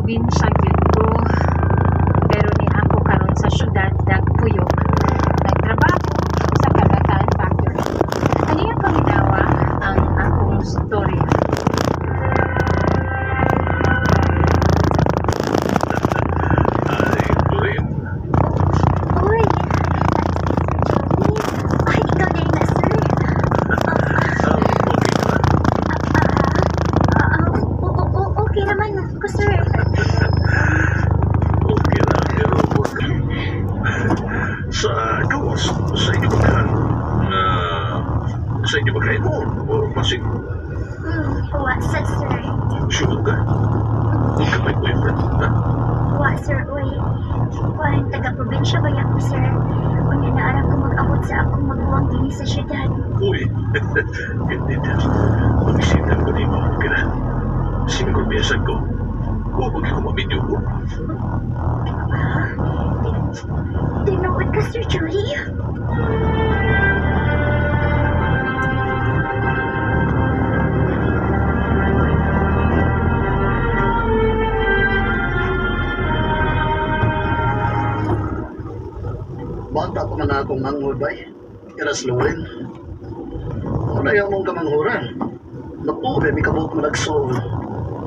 Taga-probinsya gyud ko. Pero ni ako karon sa syudad nagpuyo. Nagtrabaho sa Kabataan Factory. Ano yung paminawa ang akong storya. Ay, Loren. Uy, Sir Joey. Ay, ikaw na yun na, sir. Ah, okay ka ba? Ah, okay naman ko, sir. Okay na, pero huwag. Sa gawas, sa inyo ba na sa inyo ba kayo mo? O masig, Wa, sad, sir. sure ka? Huwag ka may boyfriend, ha? Wa, sir, uy. Kuan, taga-probinsya ba ko, sir? Unya na ara ko mag-abot sa akong maguwang dinhi sa syudad. Uy, hindi na. Pag-isita ko ni mo, okay na. Single biyasan ko. O, wag ko maminyo ko. Ah, tinuod ka, Sir Joey? Bata pa man akong manghod bay. Iras Loren. Wala yung mong kamanghuran. Naku, baby, kabuk mo nagsoon.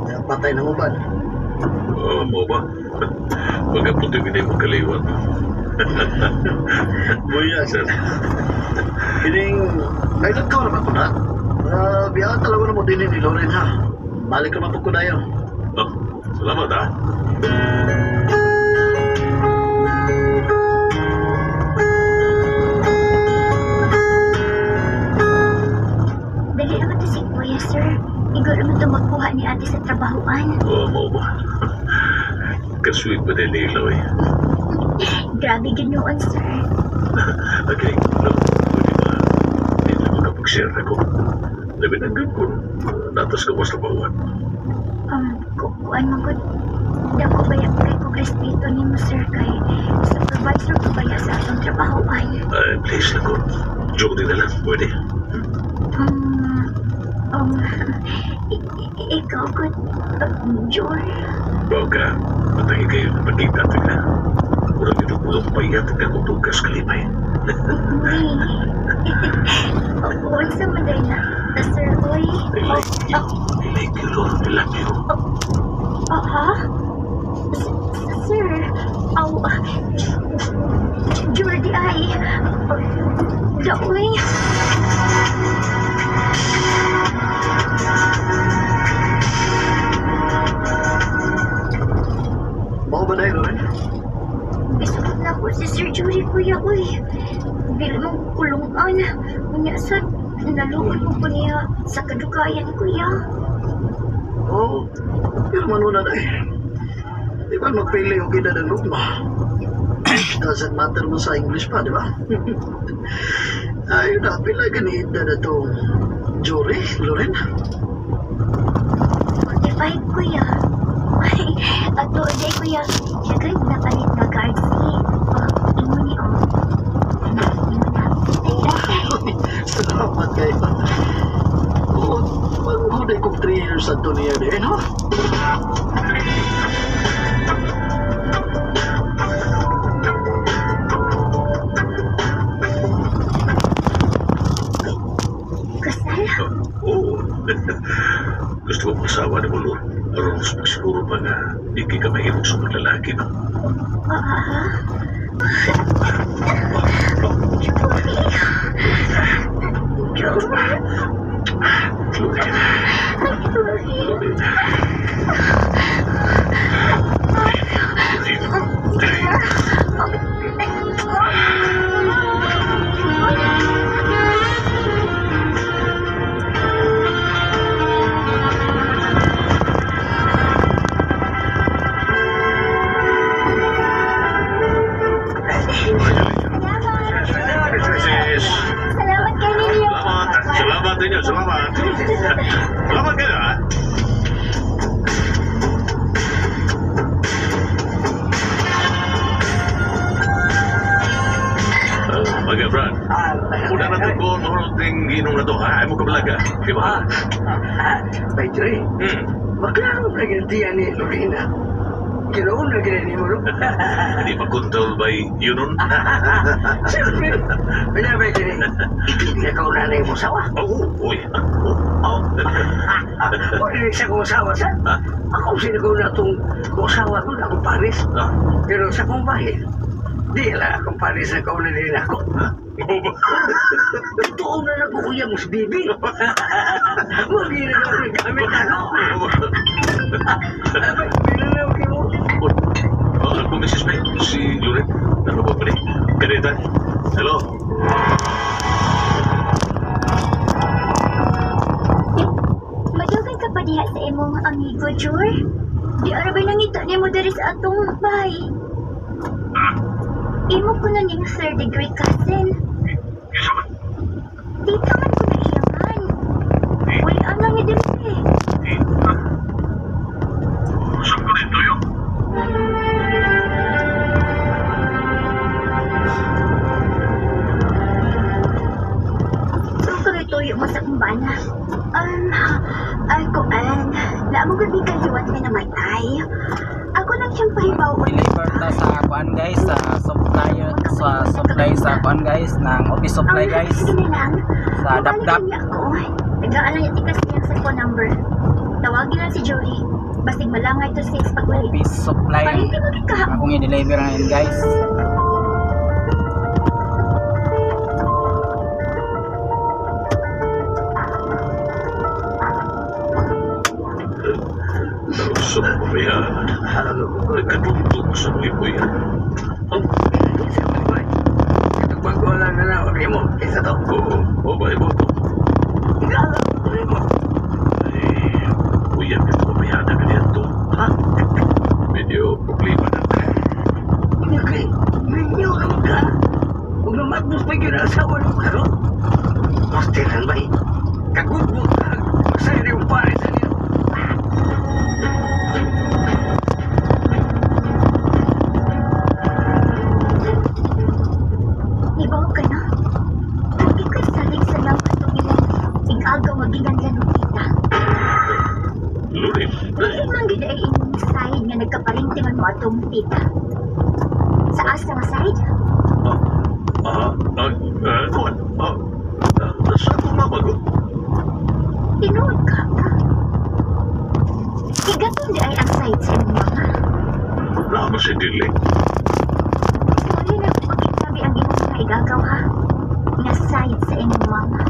Kaya patay ng uban. Oo, mo ba? Pagkaputi ko mo kaliwat. Buya, Sir, Kining, kailan ka naman ko na? Biya talaga na mo din ni Loren ha. Balik ka man po ko na yun. Oh, salamat ha. Dali naman to si Kuya, sir. Igor naman to magkuha ni ate sa trabahoan. Oo, mo ba? Kasweet ba din ni Eloy? Grabe ginoon, sir. Okay, no, pwede ba? Hindi na makapag-share ako. Labi na good kung natas ka mas labawan. Kuan man gud. Dako ba ya kay kog respeto nimo, sir, kay supervisor ko ba ya sa atong trabahoan. Ay, please lang ko. Joke din na lang, pwede. Um, um, ikaw gud, Jor. Baka, matagi kayo na pagkita na. Murag ito bulok pa iya tingnan kong tugas kalipay. Uy. Unsa man day na, sir, oy. I like you. I like you, Lord. I love you. Oh, ha? Sir, aw, Jordi ay, Daoy. Mao ba dahil, Loren? Isuot na ko si Sir Jory, kuya, uy. Dili mong kulungan. Unya sad, naluod mo ko niya sa kadugayan, kuya. Oo. Pero manuna dahil. Di ba magpili og edad ang lugma? Doesn't matter mo sa English pa, di ba? Ayun na, pila gani edad na itong jury, Loren? 45, kuya. Ay, ato, day, kuya. Daghan na palit na guard si. Oh, imo ni, oh. Na, imo na. Ay, Salamat kayo. Oo, manghud kong 3 years ato niya din, no? Kasal? Oo. Gusto ko mag-asawa ni mo, Lord. Aron mas magsiguro pa nga di ka mahimong sa mga lalaki, no? Ah, ah, Loren. Jory. Loren. Loren. Sis. Salamat kay ninyo. Salamat. Salamat ninyo. Salamat. Salamat kayo, ha? Mga Brad, una na to ko noong ginong na to, ha? Ay mo kabalaga. Di ba? Bay Joy, Hmm. maklaro na gantiya ni Lorena. Ginoon na gina mo, no? Hindi makontrol by yun nun. Siyempre. Kanya ba kini? Ikit na kauna na yung usawa. Oo, uy. Oh, Oh. Wala sa kong usawa sa. Ha? Ako sino na itong usawa ko na akong paris. Ah, Pero sa akong bahin, di lang akong paris na kauna din ako. oo ba? Totoo na lang ko kuya mo si Bibi. Magina na ako gamit ako. Oo ba? Abay, pinanaw kayo. Uy, oh, ako, Mrs. May, si Loren. Ano ba pa rin? Kanita. Hello? Madugay ka pa diha sa imong amigo, Jor. Di arabay nangita nimo diri sa atong bahay. Imo ko na ning third degree cousin. Tita man ko na iyaman. Wala ang lang ni diri eh. Saan ko dito yun? So tuloy-tuloy mo sa akong bana. Ay kuan, naamo gud mi kaliwat nga namatay. Ako lang siyang pahibaw Deliver ta sa kuan guys, sa supply sa kuan guys ng office supply guys. Sige na lang. Sa Dapdap. Mabalik niya ako. Tagaan lang niya tikas niya sa phone number. Tawagin lang si Jolie. Basig malangay to 6 pag uli. Office supply ang Pahinti mo gid ka. akong i-deliver ngayon guys. Sa pamayanan, nagkatugtog sa liboy. Oh, Sa balibay. Katugpag ko lang na nawag mo. Isa to. oo, oh, ba, ibo to. Gala mo. Ay, uyab yung pamayanan ka niyan to. Ha? Medyo problema na. Unya kay, minyo ka ka. Huwag na magbus pa yun ang asawa ng karon. Mastiran ba eh? Kagudbot ka. Masaya yung pare sa niyo. Ibaw ka na. Hindi ko'y salig sa lang atong ilang igagaw nga ginanlan og tita. Lurin, Dili man gid ay inyong side nga nagkaparinti man mo atong tita. Sa asa nga side? ah, ah, ah, ah, kuwan, ah, ah, sa akong mama ko. Tinuod ka ka. Igaton di ay ang side sa inyong mama. Nama si Dili. Sorry na kung magkitabi ang imong mga igagaw ha. Nga side sa inyong mama.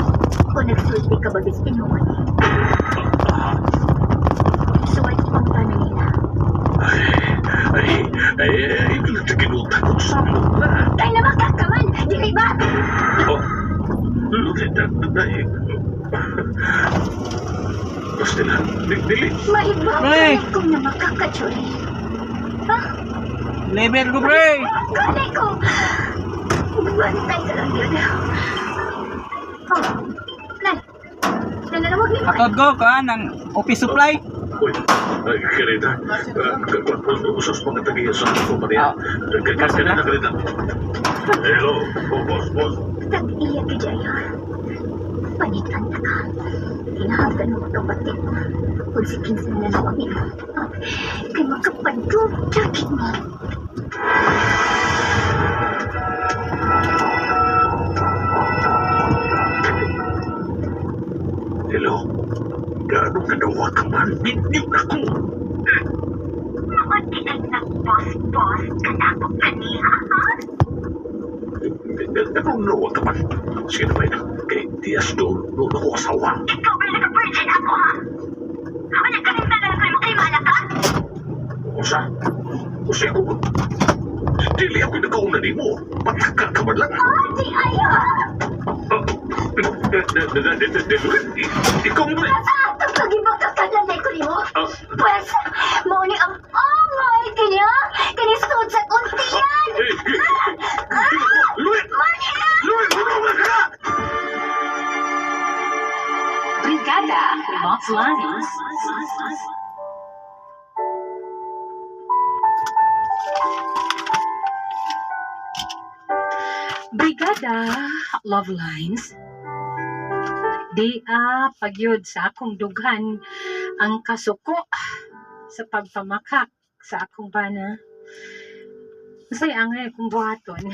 Kung nagsulti ka bagis tinuod. Ah, Suwat ang paano nila. ay, ay, ay, ay, kinuta ko sa na. Kay na makakaman! Dili ba? Oh, Lurin, na, na, eh. Basta lang, dili. Maibaw ka Pre! na kung na makakatsuri. Ha? Deliver ko pre. Ganay ko! Bantay ka lang yun. Oh, Nay. Nanalawag ni mo. Atod ko kuan ng office supply. Uy, ay, kanita. Usos mga tagiya sa kumpanya. Kanita, kanita. Hello, oh, boss, boss. Tag-iya ka dyan. Panitan na ka. Kinahanglan mo magkapatid. Kung si Kinsa na nanawag ni mo. Kay makapadung jacket mo. Hello. Gaano ka daw ka man? Binyo na ko. Maunti ay nag-boss-boss ka na ako kaniha, ha? Anong nawa ka man? Sige na ba yun? Kay Diaz doon, doon ako asawa. Ikaw ba nag-virgin ako, ha? Ano ka rin talaga mo kay Malaka? Usa? Usa ako? Dili ako nakauna ni mo. Pataka ka man lang. Oh, di ayo! Ikaw mo rin. Sa atong pagibaka ka ko nimo. Ah, Pwes, mao ni ang angay kanya! Kani sud sa kuntian! eh, eh, Luis! Luis, tulungan ka! Brigada Love Lines. Brigada Love Lines. Di a pagyud sa akong dughan ang kasuko sa pagpamakak Sa akong bana. Masaya ang akong buhaton.